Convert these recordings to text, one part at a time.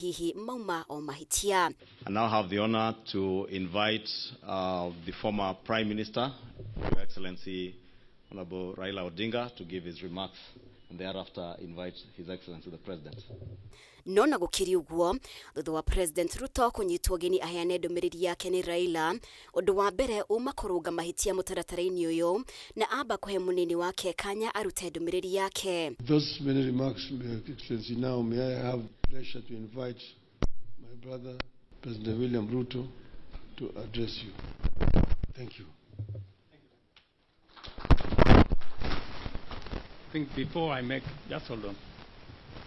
Hihi mauma o mahĩtia. I now have the honor to invite the former Prime Minister, Your Excellency Honorable Raila Odinga, to give his remarks and thereafter invite His Excellency the President. No na gũkĩrĩ ũguo, thutha wa President Ruto kũnyitwo ũgeni aheane ndũmĩrĩri yake nĩ Raila, ũndũ wa mbere uma kũrũnga mahĩtia mũtaratara-inĩ ũyũ na amba kũhe mũnini wake kanya arute ndũmĩrĩri yake. Those many remarks, Your Excellency, now may I have the pleasure to invite my brother, President William Ruto, to address you. Thank you. I think before I make, just hold on,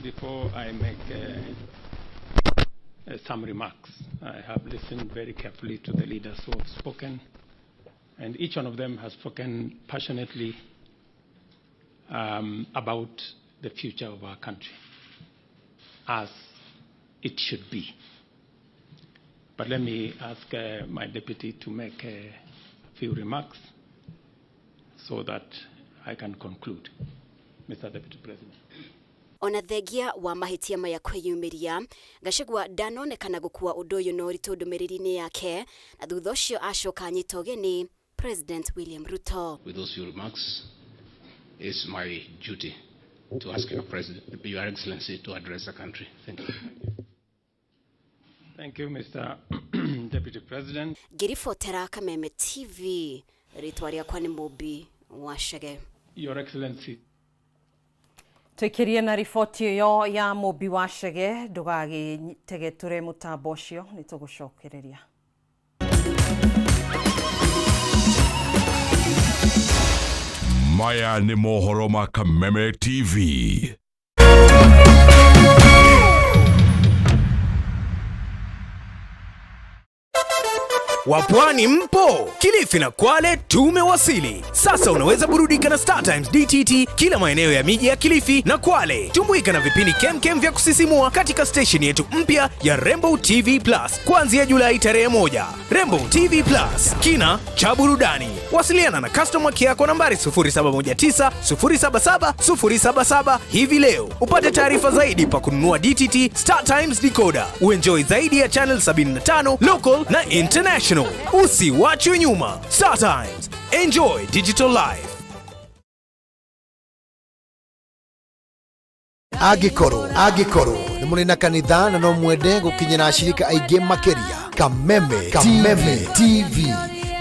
before I make some remarks, I have listened very carefully to the leaders who have spoken, and each one of them has spoken passionately about the future of our country, as it should be. But let me ask my deputy to make a few remarks so that I can conclude. Mr. Deputy President. Ona thengia wa mahĩtia maya kwĩyumĩria, Gachagua ndanonekana gũkua ũndũ ũyũ na ũritũ ndũmĩrĩri-inĩ yake, na thutha ũcio acoka anyita ũgeni President William Ruto. With those few remarks, it's my duty to ask your President, Your Excellency, to address the country. Thank you. Thank you, Mr. Deputy President. Ngĩribotera Kameme TV, rĩtwa rĩakwa nĩ Mũmbi wa Chege. Your Excellency. Tũikĩrie na riboti ĩyo ya Mũmbi wa Chege, ndũgagĩtegetũre mũtambo ũcio, nĩ tũgũcokereria. Maya nĩ mohoro ma Kameme TV. Wapwani mpo? Kilifi na Kwale tumewasili. Sasa unaweza burudika na Star Times DTT kila maeneo ya miji ya Kilifi na Kwale. Tumbuika na vipindi kemkem vya kusisimua katika station yetu mpya ya Rainbow TV Plus kuanzia Julai tarehe 1. Rainbow TV Plus, kina cha burudani. Wasiliana na customer care kwa nambari 0719 077 077 hivi leo. Upate taarifa zaidi pa kununua DTT Star Times decoder. Uenjoy zaidi ya channel 75 local na international. Usiwachwe nyuma. Star Times. Enjoy digital life. Angĩkorwo nĩ mũrĩ na kanitha na no mwende gũkinyĩra ashirika aingĩ makĩria, Kameme Kameme TV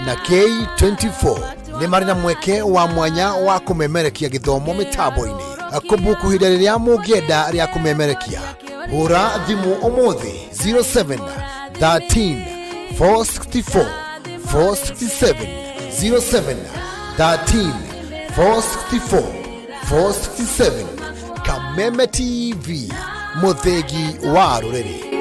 na K24 nĩ marĩ na mweke wa mwanya wa kũmemerekia gĩthomo mĩtambo-inĩ. Kũbuku ihinda rĩrĩa mũngĩenda rĩa kũmemerekia, hũra thimũ ũmũthĩ 07 13 464 467, 07 13 464 467. Kameme TV, mũthĩgi wa rũrĩrĩ.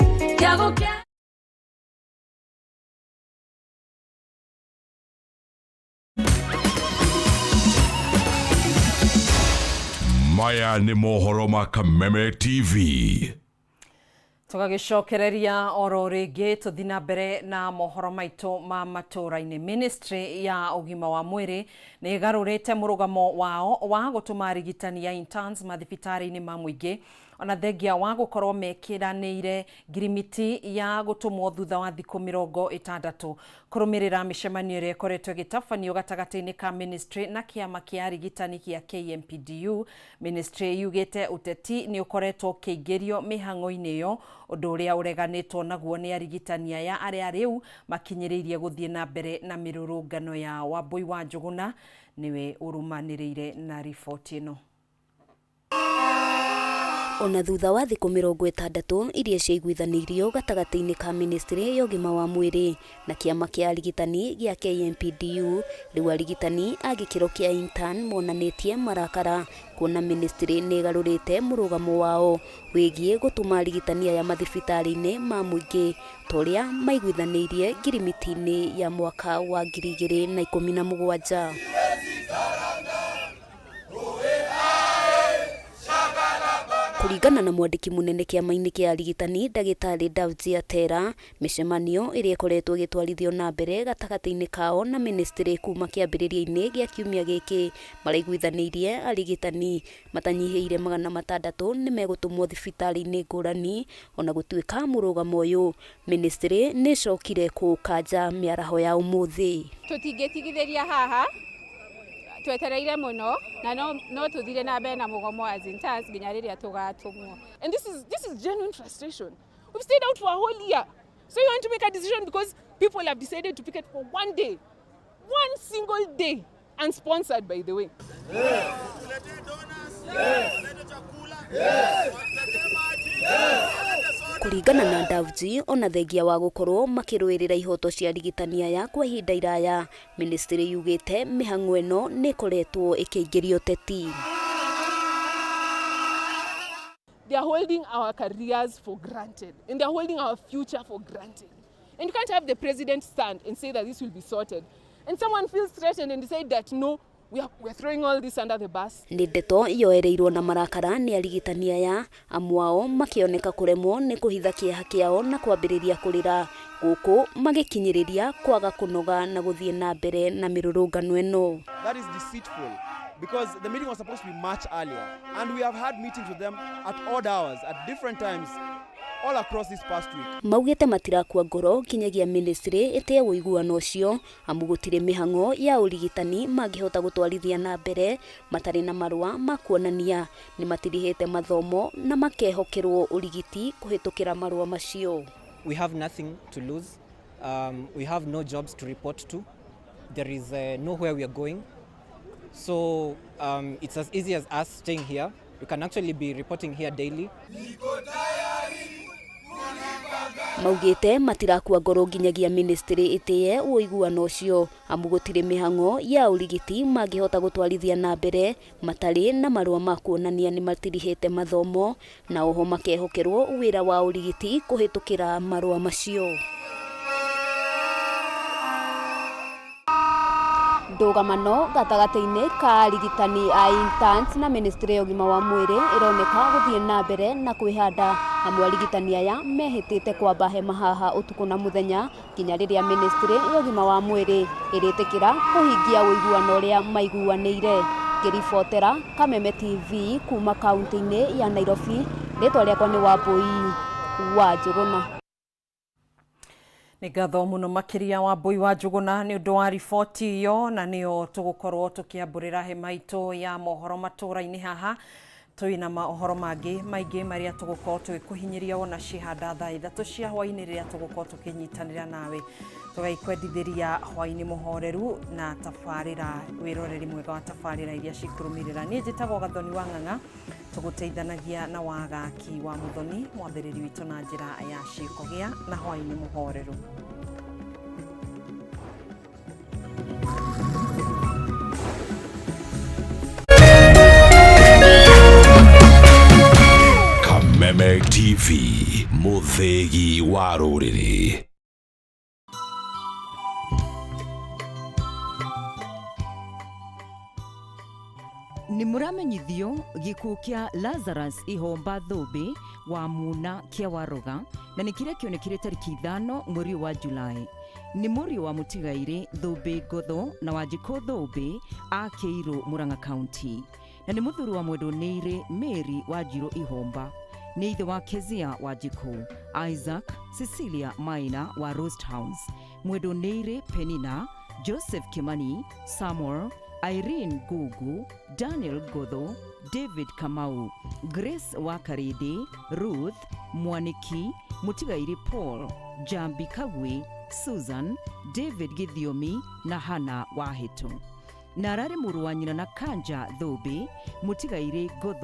Maya nĩ mohoro ma Kameme TV. Tũgagĩcokereria oro rĩngĩ tũthi na mbere na mohoro maitũ ma matũũra-inĩ. Ministry ya ũgima wa mwĩrĩ nĩ ĩgarũrĩte mũrũgamo wao wa gũtũma arigitani ya interns mathibitarĩ-inĩ ma mũingĩ, ona thengia wa gũkorwo mekĩranĩire ngirimiti ya gũtũmwo thutha wa thikũ 60 kũrũmĩrĩra mĩcemanio ĩrĩa ĩkoretwo ĩgĩtabanio gatagatĩ-inĩ ka ministry na kĩama kĩa arigitani kĩa KMPDU. Ministry yugĩte ũteti nĩ ũkoretwo ũkĩingĩrio mĩhang'o-inĩ ĩyo, ũndũ ũrĩa ũreganĩtwo naguo nĩ arigitani aya arĩa rĩu makinyĩrĩirie gũthiĩ na mbere na mĩrũrũngano ya Wambui wa Njũgũna nĩwe ũrũmanĩrĩire na riboti ĩno. Ona thutha wa thikũ 60 iria ciaiguithanĩirio gatagatĩ-inĩ ka ministry ya ũgima wa mwĩrĩ na kĩama kĩa arigitani gĩa KMPDU, rĩu arigitani a gĩkĩro kĩa intern monanĩtie marakara kuona ministry nĩ ĩgarũrĩte mũrũgamo wao wĩgiĩ gũtũma arigitani aya mathibitarĩ-inĩ ma mũingĩ ta ũrĩa maiguithanĩirie ngirimiti-inĩ ya mwaka wa 2017. Kũringana na mwandĩki mũnene kĩama-inĩ kĩa arigitani ndagĩtarĩ Davji Atera, mĩcemanio ĩrĩa ĩkoretwo ĩgĩtwarithio na mbere gatagatĩ-inĩ kao na ministry kuma kĩambĩrĩria-inĩ gĩa kiumia gĩkĩ maraiguithanĩirie arigitani matanyihĩire 600 nĩ megũtũmwo thibitarĩ-inĩ ngũrani ona gũtuĩka mũrũgamo ũyũ ministry nĩ ĩcokire kũũkanja mĩaraho ya ũmũthĩ. Tũtingĩtigithĩria haha twetereire mũno na no tũthire na mbere na mũgomo as interns nginya rĩrĩa tũgatũmwo. And this is genuine frustration. We've stayed out for a whole year. So you want to make a decision because people have decided to picket for one day. One single day. Unsponsored, by the way. Yes. Yes. Yes. Kũringana na Davji, ona thengia wa gũkorwo makĩrũĩrĩra ihoto cia arigitani aya kwa ihinda iraya, ministry yugĩte mĩhang'o ĩno nĩ ĩkoretwo ĩkĩingĩria ũteti. They are holding our careers for granted, and they are holding our future for granted. And you can't have the president stand and say that this will be sorted. And someone feels threatened and decide that no, we are throwing all this under the bus. Nĩ ndeto yoereirwo na marakara nĩ arigitani aya, amwe ao makĩoneka kũremwo nĩ kũhitha kĩeha kĩao na kwambĩrĩria kũrĩra gũkũ magĩkinyĩrĩria kwaga kũnoga na gũthiĩ na mbere na mĩrũrũngano ĩno. That is deceitful because the meeting was supposed to be much earlier, and we have had meetings with them at odd hours, at different times, all across this past week. Maugĩte matirakua ngoro nginyagia ministry ĩtĩe ũiguano ũcio, amu gũtirĩ mĩhang'o ya ũrigitani mangĩhota gũtwarithia na mbere matarĩ na marũa ma kuonania nĩ matirihĩte mathomo na makehokerwo ũrigiti kũhĩtũkĩra marũa macio. We have nothing to lose. We have no jobs to report to. There is nowhere we are going. So it's as easy as us staying here. We can actually be reporting here daily. Maugĩte matirakua ngoro nginyagia ministry ĩtĩe ũiguano ũcio, amu gũtirĩ mĩhang'o ya ũrigiti mangĩhota gũtwarithia na mbere matarĩ na marũa ma kuonania nĩ matirihĩte mathomo na oho makehokerwo wĩra wa ũrigiti kũhĩtũkĩra marũa macio. Ndũgamano gatagatĩ-inĩ ka arigitani a interns na ministry ya ũgima wa mwĩrĩ ĩroneka gũthiĩ na mbere na kwĩhanda, amwe arigitani aya mehĩtĩte kwamba hema haha ũtukũ na mũthenya nginya rĩrĩa ministry ya ũgima wa mwĩrĩ ĩrĩtĩkĩra kũhingia ũiguano ũrĩa maiguanĩire. Ngĩribotera Kameme TV kuma kaunti-inĩ ya Nairobi, rĩtwa rĩakwa nĩ Wambui wa Njũgũna. Nĩ ngatho mũno makĩria Wambui wa Njũgũna nĩ ũndũ wa riboti ĩyo, na nĩyo tũgũkorwo tũkĩambũrĩra hema itũ ya mohoro matũra-inĩ haha. Twĩna maũhoro mangĩ maingĩ marĩa tũgũkorwo tũgĩkũhinyĩria wona cihanda thaa 3 cia hwaĩ-inĩ, rĩrĩa tũgũkorwo tũkĩnyitanĩra nawe tũgaikwendithĩria hwaĩ-inĩ mũhoreru na tabarĩra wĩroreri mwega wa tabarĩra iria cikũrũmĩrĩra. Niĩ njĩtagwo Gathoni wa Ng'ang'a, tũgũteithanagia na wagaki wa Mũthoni mwathĩrĩri witũ na njĩra ya ciĩko. Gĩa na hwaĩ-inĩ mũhoreru. Kameme TV, mũthĩgi wa rũrĩrĩ. Nĩ mũramenyithio gĩkuũ kĩa Lazarus Ihomba Thũmbĩ wa Muna kĩa Waroga, na nĩ kĩrĩa kĩonekire tarĩki 5 mweri wa Julai. Nĩ mũriũ wa mũtigairĩ Thũmbĩ Ngotho na Wanjikũ Thũmbĩ a Kĩirũ, Murang'a County, na nĩ mũthuri wa mwendwo nĩirĩ Mary Wanjirũ Ihomba. Nĩ ithe wa Kezia Wanjikũ, Isaac, Cecilia Maina wa Roast House, mwendwo nĩirĩ Penina, Joseph Kimani, Samuel, Irene Gugu, Daniel Gotho, David Kamau, Grace Wakarindi, Ruth Mwaniki, Mũtigairĩ Paul, Jambi Kagwe, Susan, David Githiomi na Hana Wahĩtũ. Na ararĩ mũrũ wa nyina na Kanja Thũmbĩ, mũtigairĩ Ngotho.